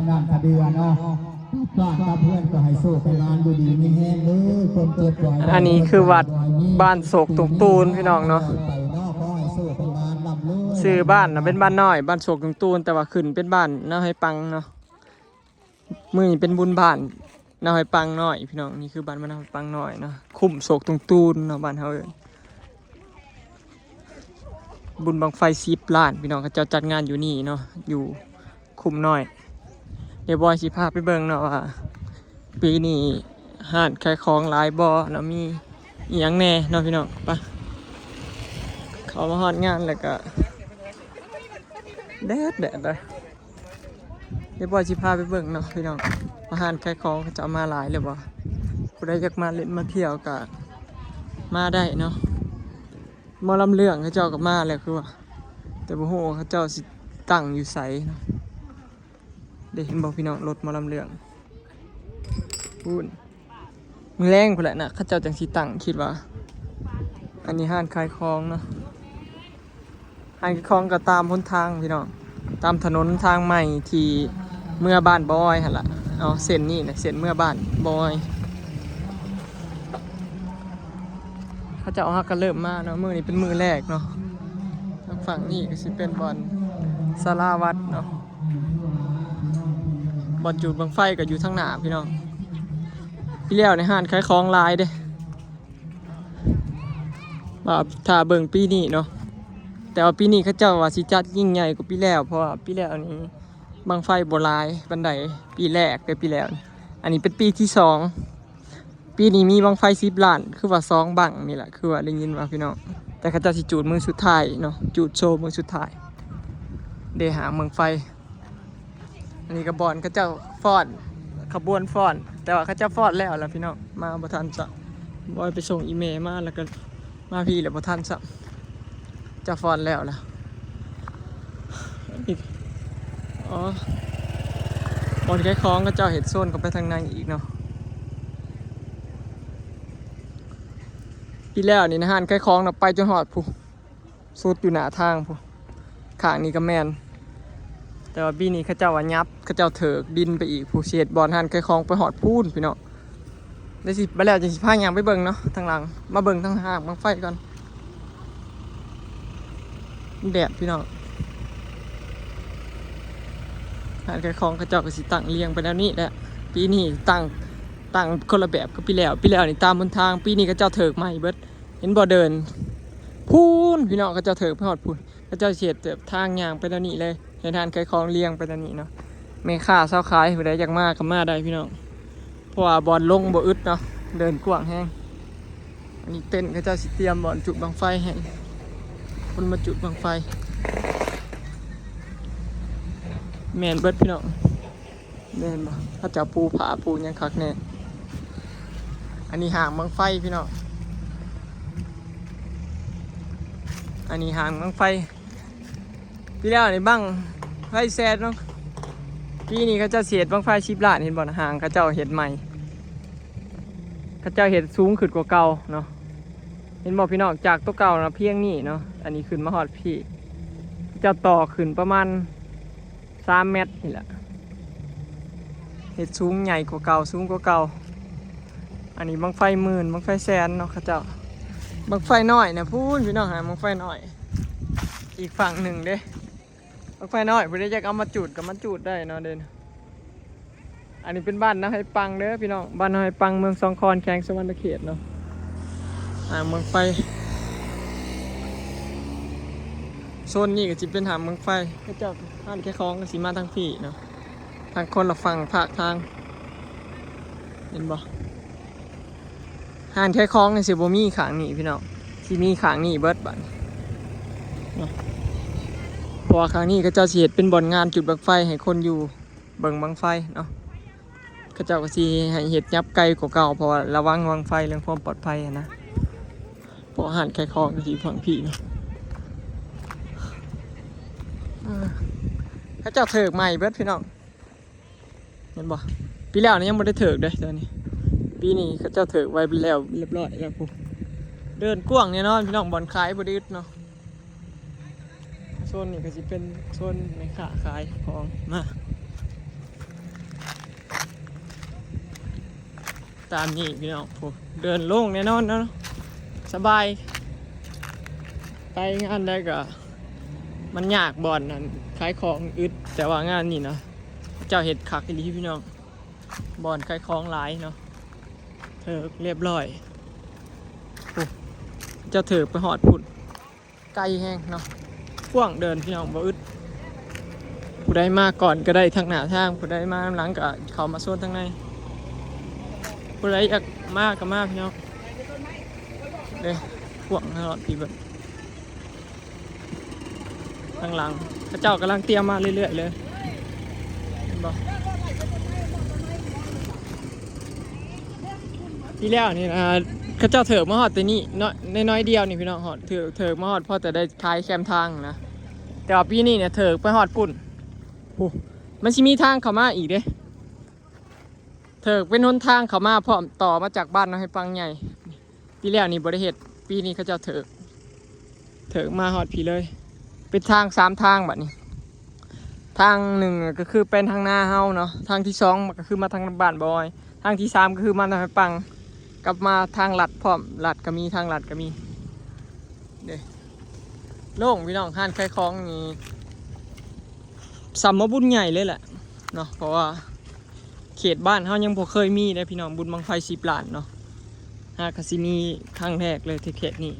ດ້ານຂະເດືອເນາະ ບ້ານກັບເຮືອນກໍໃຫ້ໂຊກໃຫ້ໝານ ຢູ່ດີມີແຮງເດີ ຄວາມເຈັບບໍ່ໃຫ້ ອັນນີ້ຄືວັດບ້ານໂຊກຕຸງຕູນ ພີ່ນ້ອງເນາະ ໄປເນາະ ຂໍໃຫ້ໂຊກໃຫ້ໝານ ລ່ຳລວຍ ຊື່ບ້ານນະເປັນບ້ານນ້ອຍ ບ້ານໂຊກຕຸງຕູນ ແຕ່ວ່າຂຶ້ນເປັນບ້ານນາໄຮປັງເນາະ ມື້ນີ້ເປັນບຸນບ້ານນາໄຮປັງນ້ອຍ ພີ່ນ້ອງ ນີ້ຄືບ້ານນາໄຮປັງນ້ອຍເນາະ ຄຸ້ມໂຊກຕຸງຕູນເນາະ ບ້ານເຮົາເອີ້ນ ບຸນບັ້ງໄຟສິບລ້ານ ພີ່ນ້ອງ ເຂົາເຈົ້າຈັດງານຢູ່ນີ້ເນາະ ຢູ່ຄຸ້ມນ້ອຍ ດຽວບອຍຊິພາໄປເບິ່ງເນາະວ່າ ປີນີ້ຮ້ານຂາຍຂອງຫຼາຍບໍ່ເນາະ ມີອີ່ຫຍັງແດ່ເນາະ ພີ່ນ້ອງ ໄປ ເຂົ້າມາຮອດງານແລ້ວກະ ແດດ ແດດເລີຍ ດຽວບອຍຊິພາໄປເບິ່ງເນາະ ພີ່ນ້ອງ ວ່າຮ້ານຂາຍຂອງເຂົາເຈົ້າມາຫຼາຍຫຼືບໍ່ ຜູ້ໃດຢາກມາຫຼິ້ນມາທ່ຽວກະມາໄດ້ເນາະ ໝໍລຳເລື່ອງເຂົາເຈົ້າກໍມາແລ້ວຄືວ່າ ແຕ່ບໍ່ຮູ້ວ່າເຂົາເຈົ້າຊິຕັ້ງຢູ່ໃສເນາະ ເດ້ ເຫັນບໍ່ພີ່ນ້ອງ ລົດໝໍລຳເລື່ອງພຸ້ນ ມື້ແລງພຸ້ນແຫຼະນະ ເຂົາເຈົ້າຈັ່ງຊິຕັ້ງ ຄິດວ່າ ອັນນີ້ຮ້ານຂາຍຂອງເນາະ ຮ້ານຂາຍຂອງກໍຕາມຫົນທາງພີ່ນ້ອງ ຕາມຖະໜົນທາງໃໝ່ທີ່ເມືອບ້ານບອຍຫັ້ນລະ ເອົາເສັ້ນນີ້ນະ ເສັ້ນເມືອບ້ານບອຍ ເຂົາເຈົ້າຫາກໍເລີ່ມມາເນາະ ມື້ນີ້ເປັນມື້ແລກເນາະ ທາງຝັ່ງນີ້ກໍຊິເປັນບ່ອນສາລາວັດເນາະ ບ່ອນຈູດບັ້ງໄຟກໍຢູ່ທາງໜ້າພີ່ນ້ອງ ປີແລ້ວນີ້ຮ້ານຂາຍຂອງຫຼາຍເດ້ ວ່າຖ້າເບິ່ງປີນີ້ເນາະ ແຕ່ວ່າປີນີ້ເຂົາເຈົ້າວ່າຊິຈັດຍິ່ງໃຫຍ່ກວ່າປີແລ້ວ ເພາະວ່າປີແລ້ວນີ້ບັ້ງໄຟບໍ່ຫຼາຍປານໃດ ປີແລກເດ້ ປີແລ້ວນີ້ ອັນນີ້ເປັນປີທີສອງ ປີນີ້ມີບັ້ງໄຟສິບລ້ານ ຄືວ່າສອງບັ້ງນີ້ແຫຼະ ຄືວ່າໄດ້ຍິນວ່າພີ່ນ້ອງ ແຕ່ເຂົາເຈົ້າຊິຈູດມື້ສຸດທ້າຍເນາະ ຈູດໂຊມື້ສຸດທ້າຍ ເດ້ຫາງບັ້ງໄຟ ອັນນີ້ກໍບ່ອນເຂົາເຈົ້າຟ້ອນ ຂະບວນຟ້ອນ ແຕ່ວ່າເຂົາເຈົ້າຟ້ອນແລ້ວລະພີ່ນ້ອງ ມາບໍ່ທັນຊ້ຳ ບອຍໄປສົ່ງອີ່ແມ່ມາ ແລ້ວກໍມາພີ້ແລ້ວບໍ່ທັນຊ້ຳ ເຈົ້າຟ້ອນແລ້ວລະ ອໍ ບ່ອນຂາຍຂອງເຂົາເຈົ້າເຮັດໂຊນເຂົ້າໄປທາງໃນອີກເນາະ ປີແລ້ວນີ້ນະ ຮ້ານຂາຍຂອງນະ ໄປຈົນຮອດພຸ້ນ ສຸດຢູ່ໜ້າທາງພຸ້ນ ຂ້າງນີ້ກໍແມ່ນ ແຕ່ວ່າປີນີ້ເຂົາເຈົ້າວ່າຫຍັບ ເຂົາເຈົ້າເຖິກດິນໄປອີກພຸ້ນ ຊິເຮັດບ່ອນຮ້ານຂາຍຂອງໄປຮອດພຸ້ນພີ່ນ້ອງ ດຽວຊິໄປແລ້ວຈັ່ງຊິພາຍ່າງໄປເບິ່ງເນາະ ທາງຫຼັງ ມາເບິ່ງທາງຮ້ານບັ້ງໄຟກ່ອນ ແດດພີ່ນ້ອງ ຮ້ານຂາຍຂອງເຂົາເຈົ້າກໍຊິຕັ້ງລຽງໄປແນວນີ້ແຫຼະ ປີນີ້ຕັ້ງ ຕັ້ງຄົນລະແບບກັບປີແລ້ວ ປີແລ້ວນີ້ຕາມຫົນທາງ ປີນີ້ເຂົາເຈົ້າເຖິກໃໝ່ເບິດ ເຫັນບໍ່ ເດີນພຸ້ນພີ່ນ້ອງ ເຂົາເຈົ້າເຖິກໄປຮອດພຸ້ນ ເຂົາເຈົ້າຊິເຮັດແບບທາງຍ່າງໄປແນວນີ້ເລີຍ ເຮັດຮ້ານຂາຍຂອງລຽງໄປແນວນີ້ເນາະ ແມ່ຄ້າຊາວຂາຍຜູ້ໃດຢາກມາກໍມາໄດ້ພີ່ນ້ອງ ເພາະວ່າບ່ອນລົງບໍ່ອຶດເນາະ ເດີນກວ້າງແຮງ ອັນນີ້ເຕັນເຂົາເຈົ້າຊິຕຽມບ່ອນຈູດບັ້ງໄຟໃຫ້ ຄົນມາຈູດບັ້ງໄຟ ແມ່ນເບິດພີ່ນ້ອງ ແມ່ນບໍ່ ເຂົາເຈົ້າປູຜ້າປູຫຍັງຄັກແນ່ ອັນນີ້ຮ້ານບັ້ງໄຟພີ່ນ້ອງ ອັນນີ້ຮ້ານບັ້ງໄຟ ປີແລ້ວນີ້ບັ້ງໄຟແສນເນາະ ປີນີ້ເຂົາເຈົ້າຊິເຮັດບັ້ງໄຟສິບລ້ານ ເຫັນບໍ່ນະ ຮ້ານເຂົາເຈົ້າເຮັດໃໝ່ ເຂົາເຈົ້າເຮັດສູງຂຶ້ນກວ່າເກົ່າເນາະ ເຫັນບໍ່ພີ່ນ້ອງ ຈາກຕົວເກົ່ານະພຽງນີ້ເນາະ ອັນນີ້ຂຶ້ນມາຮອດພີ້ ເຂົາເຈົ້າຕໍ່ຂຶ້ນປະມານ ສາມແມັດນີ້ແຫຼະ ເຮັດສູງໃຫຍ່ກວ່າເກົ່າ ສູງກວ່າເກົ່າ ອັນນີ້ບັ້ງໄຟໝື່ນ ບັ້ງໄຟແສນເນາະ ເຂົາເຈົ້າ ບັ້ງໄຟນ້ອຍນະ ພຸ້ນພີ່ນ້ອງ ຫາບັ້ງໄຟນ້ອຍ ອີກຝັ່ງໜຶ່ງເດ້ ບັ້ງໄຟນ້ອຍ ຜູ້ໃດຢາກເອົາມາຈູດກໍມາຈູດໄດ້ເນາະ ເດ້ ອັນນີ້ເປັນບ້ານນາໄຮປັງເດີພີ່ນ້ອງ ບ້ານນາໄຮປັງ ເມືອງສອງຄອນ ແຂວງສະຫວັນນະເຂດເນາະ ອ່າ ເມືອງໄຟ ໂຊນນີ້ກໍຊິເປັນຫ້າງບັ້ງໄຟ ເຂົາເຈົ້າຮ້ານຂາຍຂອງກໍຊິມາທາງພີ້ເນາະ ທາງຄົນລະຝັ່ງພາກທາງ ເຫັນບໍ່ ຮ້ານຂາຍຂອງນີ້ຊິບໍ່ມີຂ້າງນີ້ພີ່ນ້ອງ ຊິມີຂ້າງນີ້ເບິດບາດນີ້ເນາະ ເພາະວ່າຂ້າງນີ້ເຂົາເຈົ້າຊິເຮັດເປັນບ່ອນງານຈູດບັ້ງໄຟໃຫ້ຄົນຢູ່ ເບິ່ງບັ້ງໄຟເນາະ ເຂົາເຈົ້າກໍຊິໃຫ້ເຮັດຫຍັບໄກກວ່າເກົ່າ ເພາະວ່າລະວັງບັ້ງໄຟເລື່ອງຄວາມປອດໄພຫັ້ນນະ ເພາະຮ້ານຂາຍຂອງກໍຊິຢູ່ຝັ່ງພີ້ເນາະ ເອີ ເຂົາເຈົ້າເຖິກໃໝ່ເບິດພີ່ນ້ອງ ເຫັນບໍ່ ປີແລ້ວນີ້ຍັງບໍ່ໄດ້ເຖິກເດ້ຕົວນີ້ ປີນີ້ເຂົາເຈົ້າເຖິກໄວ້ແລ້ວ ຮຽບຮ້ອຍແລ້ວພຸ້ນ ເດີນກວ້າງແນ່ນອນພີ່ນ້ອງ ບ່ອນຂາຍບໍ່ໄດ້ອຶດເນາະ ໂຊນນີ້ກໍຊິເປັນໂຊນແມ່ຄ້າຂາຍຂອງ ມາ ຕາມນີ້ພີ່ນ້ອງ ໂອ້ ເດີນໂລ່ງແນ່ນອນເນາະ ສະບາຍ ໄປງານໃດກໍ ມັນຍາກບ່ອນນັ້ນ ຂາຍຂອງອຶດ ແຕ່ວ່າງານນີ້ນະ ເຈົ້າເຮັດຄັກອີ່ຫຼີພີ່ນ້ອງ ບ່ອນຂາຍຂອງຫຼາຍເນາະ ເທີກລຽບຮ້ອຍ ໂອ້ ເຈົ້າເທີກໄປຮອດພຸ້ນ ໄກແຮງເນາະ ກວ້າງເດີນພີ່ນ້ອງ ບໍ່ອຶດ ຜູ້ໃດມາກ່ອນກໍໄດ້ທາງໜ້າທາງ ຜູ້ໃດມານຳຫຼັງກໍເຂົ້າມາໂຊນທາງໃນ ຜູ້ໃດຢາກມາກໍມາພີ່ນ້ອງ ເດ້ ກວ້າງຮອດທີ່ເບິ່ງ ທາງຫຼັງ ເຂົາເຈົ້າກຳລັງຕຽມມາເລື້ອຍໆເລີຍ ເຫັນບໍ່? ປີແລ້ວນີ້ນະ ເຂົາເຈົ້າເທີກມາຮອດແຕ່ນີ້ເນາະ ນ້ອຍໆດຽວນີ້ພີ່ນ້ອງ ຮອດ ເທີກ ເທີກມາຮອດພໍແຕ່ໄດ້ຂາຍແຄມທາງນະ ແຕ່ວ່າປີນີ້ນະ ເທີກໄປຮອດພຸ້ນ ໂອ້ ມັນຊິມີທາງເຂົ້າມາອີກເດ້ ເທີກເປັນຫົນທາງເຂົ້າມາພ້ອມ ຕໍ່ມາຈາກບ້ານນາໄຮປັງໃຫຍ່ ປີແລ້ວນີ້ບໍ່ໄດ້ເຮັດ ປີນີ້ເຂົາເຈົ້າເທີກ ເທີກມາຮອດພີ້ເລີຍ ເປັນທາງສາມທາງບັດນີ້ ທາງໜຶ່ງກໍຄືໄປທາງນາເຮົາເນາະ ທາງທີສອງກໍຄືມາທາງບ້ານບອຍ ທາງທີສາມກໍຄືມານາໄຮປັງ ກັບມາທາງລັດພ້ອມ ລັດກໍມີ ທາງລັດກໍມີເດ້ ໂລ່ງພີ່ນ້ອງ ຮ້ານຂາຍຂອງນີ້ ສ່ຳວ່າບຸນໃຫຍ່ເລີຍແຫຼະເນາະ ເພາະວ່າເຂດບ້ານເຮົາຍັງບໍ່ເຄີຍມີເດ້ພີ່ນ້ອງ ບຸນບັ້ງໄຟສິບລ້ານເນາະ ຫາກະຊິມີຄັ້ງແລກເລີຍທີ່ເຂດນີ້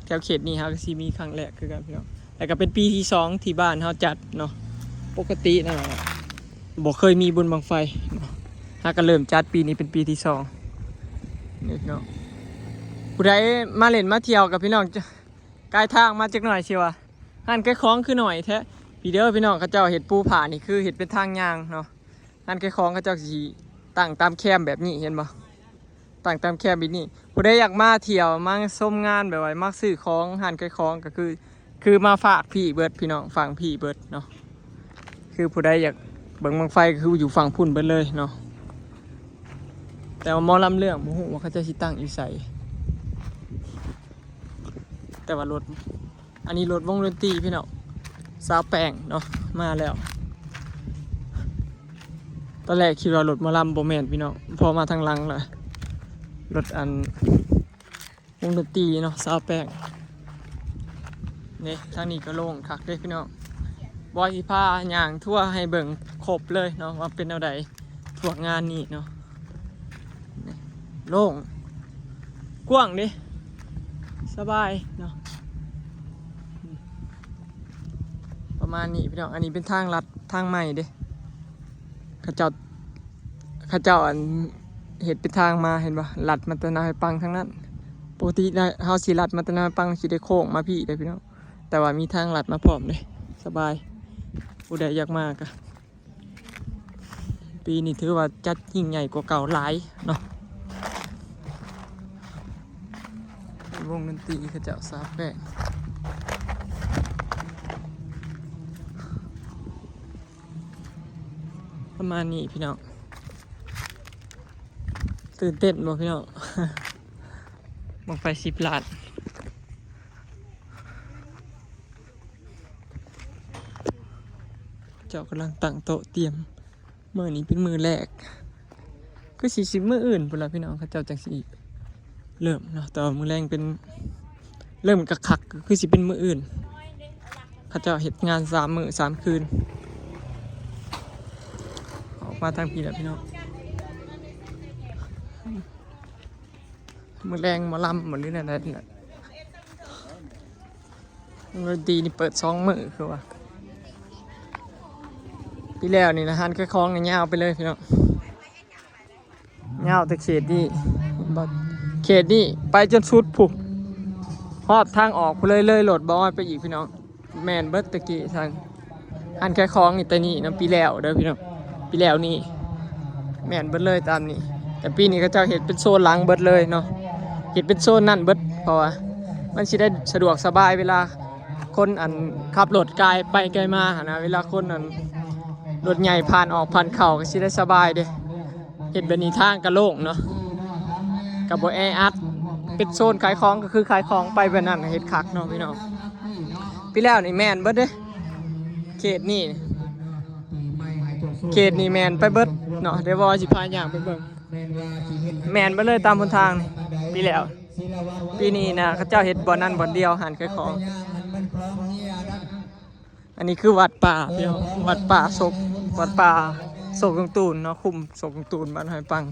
ແຖວເຂດນີ້ຫາກະຊິມີຄັ້ງແລກຄືກັນພີ່ນ້ອງ ແລ້ວກະເປັນປີທີສອງທີ່ບ້ານເຮົາຈັດເນາະ ປົກກະຕິນະ ບໍ່ເຄີຍມີບຸນບັ້ງໄຟເນາະ ຫາກະເລີ່ມຈັດປີນີ້ເປັນປີທີສອງ ນີ້ພີ່ນ້ອງ ຜູ້ໃດມາຫຼິ້ນມາທ່ຽວກັບພີ່ນ້ອງ ກາຍທາງມາຈັກໜ່ອຍຊິວ່າ ຮ້ານຂາຍຂອງຄືໜ້ອຍແທ້ ພີ້ເດີພີ່ນ້ອງ ເຂົາເຈົ້າເຮັດປູຜານີ້ ຄືເຮັດເປັນທາງຍ່າງເນາະ ຮ້ານຂາຍຂອງເຂົາເຈົ້າຊິຕັ້ງຕາມແຄມແບບນີ້ ເຫັນບໍ່ ຕັ້ງຕາມແຄມແບບນີ້ ຜູ້ໃດຢາກມາທ່ຽວ ມາຊົມງານ ແບບວ່າມາຊື້ຂອງ ຮ້ານຂາຍຂອງກໍຄື ຄືມາຝາກພີ້ເບິດພີ່ນ້ອງ ຝາກພີ້ເບິດເນາະ ຄືຜູ້ໃດຢາກເບິ່ງບັ້ງໄຟ ກໍຄືຢູ່ຝັ່ງພຸ້ນເບິດເລີຍເນາະ ແຕ່ວ່າໝໍລຳເລື່ອງ ບໍ່ຮູ້ວ່າເຂົາເຈົ້າຊິຕັ້ງຢູ່ໃສ ແຕ່ວ່າລົດ ອັນນີ້ລົດວົງດົນຕີພີ່ນ້ອງ ສາວແປ້ງເນາະ ມາແລ້ວ ຕອນແລກຄິດວ່າລົດໝໍລຳ ບໍ່ແມ່ນພີ່ນ້ອງ ພໍມາທາງຫຼັງລະ ລົດອັນ ວົງດົນຕີເນາະ ສາວແປ້ງ ນີ້ ທາງນີ້ກໍໂລ່ງຄັກເດ້ພີ່ນ້ອງ ບອຍຊິພາຍ່າງທົວໃຫ້ເບິ່ງຄົບເລີຍເນາະ ວ່າເປັນແນວໃດ ພວກງານນີ້ເນາະ ໂລ່ງ ກວ້າງເດ້ ສະບາຍເນາະ ປະມານນີ້ພີ່ນ້ອງ ອັນນີ້ເປັນທາງລັດທາງໃໝ່ເດ້ ເຂົາເຈົ້າ ເຂົາເຈົ້າອັນເຮັດເປັນທາງມາ ເຫັນບໍ່ ລັດມາແຕ່ນາໄຮປັງທາງນັ້ນ ປົກກະຕິນະ ເຮົາຊິລັດມາແຕ່ນາໄຮປັງ ຊິໄດ້ໂຄ້ງມາພີ້ເດ້ພີ່ນ້ອງ ແຕ່ວ່າມີທາງລັດມາພ້ອມເດ້ ສະບາຍ ຜູ້ໃດຢາກມາກໍ ປີນີ້ຖືວ່າຈັດຍິ່ງໃຫຍ່ກວ່າເກົ່າຫຼາຍເນາະ ວົງດົນຕີເຂົາເຈົ້າສາແປງ ປະມານນີ້ພີ່ນ້ອງ ຕື່ນເຕັ້ນບໍ່ພີ່ນ້ອງ ບັ້ງໄຟສິບລ້ານ ເຈົ້າກຳລັງຕັ້ງໂຕະຕຽມ ມື້ນີ້ເປັນມື້ແລກ ຄືຊິ ຊິມື້ອື່ນພຸ້ນລະພີ່ນ້ອງ ເຂົາເຈົ້າຈັ່ງຊິເລີ່ມເນາະ ແຕ່ວ່າມື້ແລງເປັນ ເລີ່ມຄັກໆ ກໍຄືຊິເປັນມື້ອື່ນ ເຂົາເຈົ້າເຮັດງານສາມມື້ສາມຄືນ ອອກມາທາງພີ້ແລ້ວພີ່ນ້ອງ ມື້ແລງໝໍລຳບໍ່ ຫຼືແນວໃດນີ້ແຫຼະ ວງດົນຕີນີ້ເປີດສອງມື້ຄືວ່າ ປີແລ້ວນີ້ນະ ຮ້ານຂາຍຂອງນີ້ຍາວໄປເລີຍພີ່ນ້ອງ ຍາວແຕ່ເຂດນີ້ ເຂດນີ້ໄປຈົນສຸດພຸ້ນ ຮອດທາງອອກພຸ້ນເລີຍ ເລີຍລົດບໍ່ອອຍໄປອີກພີ່ນ້ອງ ແມ່ນເບິດແຕ່ກີ້ທາງ ຮ້ານຂາຍຂອງນີ້ແຕ່ນີ້ນຳ ປີແລ້ວເດີພີ່ນ້ອງ ປີແລ້ວນີ້ ແມ່ນເບິດເລີຍຕາມນີ້ ແຕ່ປີນີ້ເຂົາເຈົ້າເຮັດເປັນໂຊນຫຼັງເບິດເລີຍເນາະ ເຮັດເປັນໂຊນນັ້ນເບິດ ເພາະວ່າມັນຊິໄດ້ສະດວກສະບາຍ ເວລາຄົນ ອັນ ຂັບລົດກາຍໄປກາຍມາຫັ້ນນະ ເວລາຄົນ ອັນ ລົດໃຫຍ່ຜ່ານອອກຜ່ານເຂົ້າ ກໍຊິໄດ້ສະບາຍເດ້ ເຮັດແບບນີ້ທາງກໍໂລ່ງເນາະ ກໍບໍ່ແອອັດ ເປັນໂຊນຂາຍຂອງ ກໍຄືຂາຍຂອງໄປແບບນັ້ນ ເຮັດຄັກເນາະພີ່ນ້ອງ ປີແລ້ວນີ້ແມ່ນເບິດເດ້ ເຂດນີ້ ເຂດນີ້ແມ່ນໄປເບິດເນາະ ດຽວບໍ່ຊິພາຍ່າງໄປເບິ່ງ ແມ່ນເບິດເລີຍຕາມຫົນທາງນີ້ ປີແລ້ວ. ປີນີ້ນະ ເຂົາເຈົ້າເຮັດບ່ອນນັ້ນບ່ອນດຽວ ຮ້ານຂາຍຂອງ. ອັນນີ້ຄືວັດປ່າພີ່ນ້ອງ ວັດປ່າໂຊກ ວັດປ່າໂຊກຕົງຕູນເນາະ ຄຸ້ມໂຊກຕົງຕູນ ບ້ານຫ້ວຍປັງ.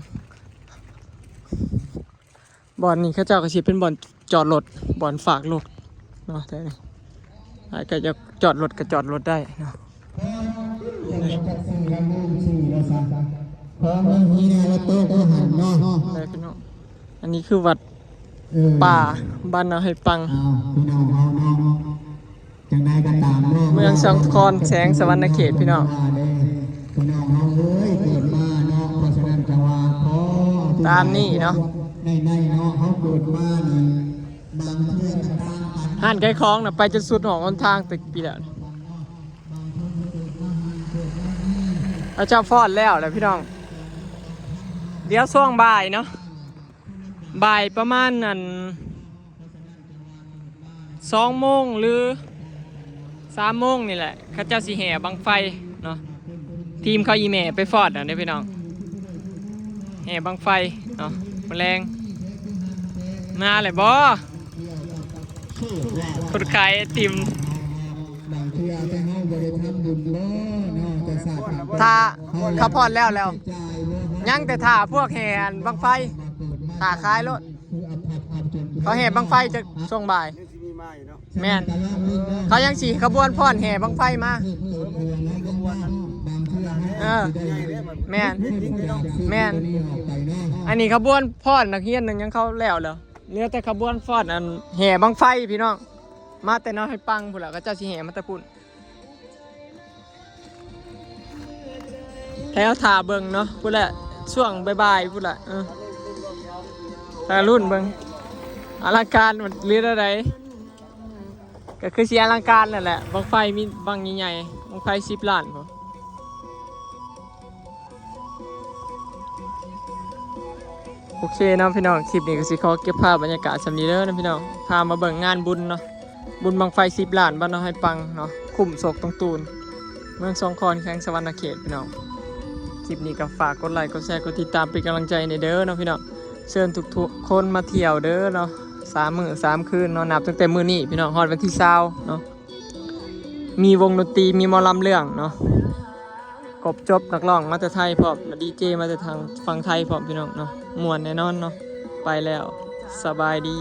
ບ່ອນນີ້ເຂົາເຈົ້າກໍຊິເປັນບ່ອນຈອດລົດ ບ່ອນຝາກລົດເນາະ ແຖວນີ້ ໃຜກໍຈະຈອດລົດກໍຈອດລົດໄດ້ເນາະ. ຂອງເຮີຍແລ້ວໂຕະຢູ່ຫັ້ນເນາະ ໄດ້ພີ່ນ້ອງ. ອັນນີ້ຄືວັດ ເອີ ປ່າບ້ານນາຫ້ວຍປັງ ອ້າວ ພີ່ນ້ອງເຮົາເນາະ ຈັ່ງໃດກໍຕາມເນາະ ເມືອງສາຄອນແຂວງສະຫວັນນະເຂດພີ່ນ້ອງ. ພີ່ນ້ອງເຮົາເອີຍ ເກີດມາເນາະ ເພາະສະນັ້ນກໍວ່າຂໍ ຕາມນີ້ເນາະ ໃນໆເນາະ ເຮົາເກີດມານີ້ ບາງເທື່ອກໍຕ່າງກັນ ຮ້ານຂາຍຂອງນະ ໄປຈົນສຸດຫ້ອງຫົນທາງແຕ່ປີແລ້ວ. ເຂົາເຈົ້າຟ້ອນແລ້ວແຫຼະພີ່ນ້ອງ ດຽວຊ່ວງບ່າຍເນາະ ບ່າຍປະມານນັ້ນ ສອງໂມງ ຫຼື ສາມໂມງນີ້ແຫຼະ ເຂົາເຈົ້າຊິແຫ່ບັ້ງໄຟເນາະ. ທີມເຂົາອີ່ແມ່ໄປຟ້ອນນະເດ້ພີ່ນ້ອງ ແຫ່ບັ້ງໄຟເນາະ ມື້ແລງ. ມາແລ້ວບໍ່? ຄົນຂາຍໄອຕິມ ຖ້າເຂົາຟ້ອນແລ້ວແລ້ວ ຍັງແຕ່ຖ້າພວກແຫ່ບັ້ງໄຟ ຖ້າຂາຍໂລດ. ເຂົາແຫ່ບັ້ງໄຟຈະຊ່ວງບ່າຍ ຍັງຊິມີມາຢູ່ເນາະ. ແມ່ນ ເຂົາຍັງຊິຂະບວນຟ້ອນແຫ່ບັ້ງໄຟມາ. ເອີ ແມ່ນ ແມ່ນ ອັນນີ້ຂະບວນຟ້ອນນັກຮຽນນັ້ນຍັງເຂົາແລ້ວແລ້ວ ເຫຼືອແຕ່ຂະບວນຟ້ອນອັນແຫ່ບັ້ງໄຟພີ່ນ້ອງ ມາແຕ່ນາຫ້ວຍປັງພຸ້ນລະ ເຂົາເຈົ້າຊິແຫ່ມາແຕ່ພຸ້ນ. ແຖວຖ້າເບິ່ງເນາະ ພຸ້ນແຫຼະ ຊ່ວງບ່າຍໆ ພຸ້ນແຫຼະ ເອີ ຖ້າລຸ້ນເບິ່ງ ອະລັງການມັນເຫຼືອແນວໃດ ກໍຄືຊິອະລັງການນັ້ນແຫຼະ ບັ້ງໄຟມີບັ້ງໃຫຍ່ໆ ບັ້ງໄຟສິບລ້ານພຸ້ນ. ໂອເຄເນາະພີ່ນ້ອງ ຄລິບນີ້ກໍຊິຂໍເກັບພາບບັນຍາກາດສ່ຳນີ້ເດີເນາະພີ່ນ້ອງ ພາມາເບິ່ງງານບຸນເນາະ ບຸນບັ້ງໄຟສິບລ້ານ ບ້ານນາຫ້ວຍປັງເນາະ ຄຸ້ມໂຊກຕົງຕູນ ເມືອງສາຄອນ ແຂວງສະຫວັນນະເຂດພີ່ນ້ອງ. ຄລິບນີ້ກໍຝາກກົດໄລ ກົດແຊ ກົດຕິດຕາມເປັນກຳລັງໃຈແດ່ເດີເນາະພີ່ນ້ອງ. ເຊີນທຸກໆຄົນມາທ່ຽວເດີເນາະ ສາມມື້ສາມຄືນເນາະ ນັບຕັ້ງແຕ່ມື້ນີ້ພີ່ນ້ອງ ຮອດວັນທີຊາວເນາະ. ມີວົງດົນຕີ ມີໝໍລຳເລື່ອງເນາະ ຄົບຈົບ ນັກຮ້ອງມາແຕ່ໄທພ້ອມ ດີເຈມາແຕ່ທາງຝັ່ງໄທພ້ອມ ພີ່ນ້ອງເນາະ ມ່ວນແນ່ນອນເນາະ. ໄປແລ້ວ ສະບາຍດີ.